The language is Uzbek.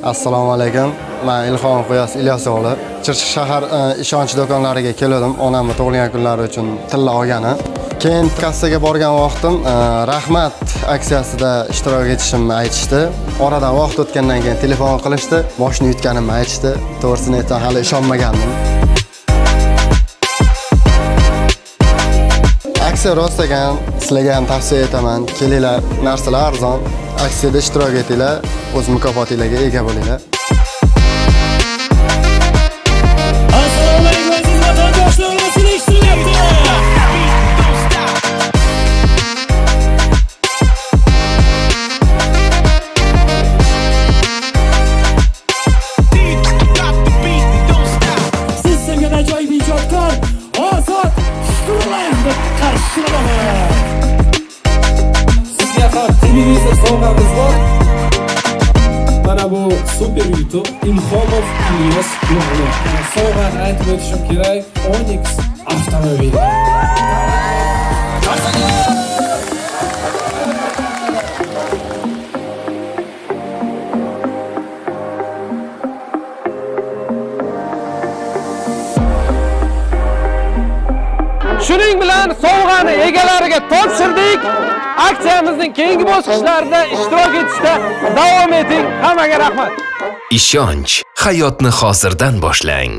Assalomu alaykum. Men Ilhom Qo'yas Ilyos o'g'li. Chirchiq shahar ishonch do'konlariga keldim. Onamni tug'ilgan kunlari uchun tilla olgani. Keyin kassaga borgan vaqtim rahmat aksiyasida ishtirok etishimni aytishdi. Oradan vaqt o'tgandan keyin telefon qilishdi. Boshini yutganimni aytishdi. To'g'risini aytsam, hali ishonmagandim. Aksiya rost ekan, sizlarga ham tavsiya etaman. Kelinglar, narsalar arzon. Aksiyada ishtirok etinglar, o'z mukofotinglarga ega bo'linglar. Assalomu alaykum aziz vatandoshlar, o'zini eshityapti. Siz sevgan ajoyib ijodkor Ozod Shukurullayevni qarshilaymiz. Sizga ham televizor sovg'amiz bor. Mana bu super yutuq Ilhomov Ilyos o'g'li. Sovg'ani aytib o'tishim kerak, Onix avtomobili. Shuning bilan sovg'ani egalariga topshirdik. Aksiyamizning keyingi bosqichlarida ishtirok etishda davom eting. Hammaga rahmat. Ishonch, hayotni hozirdan boshlang.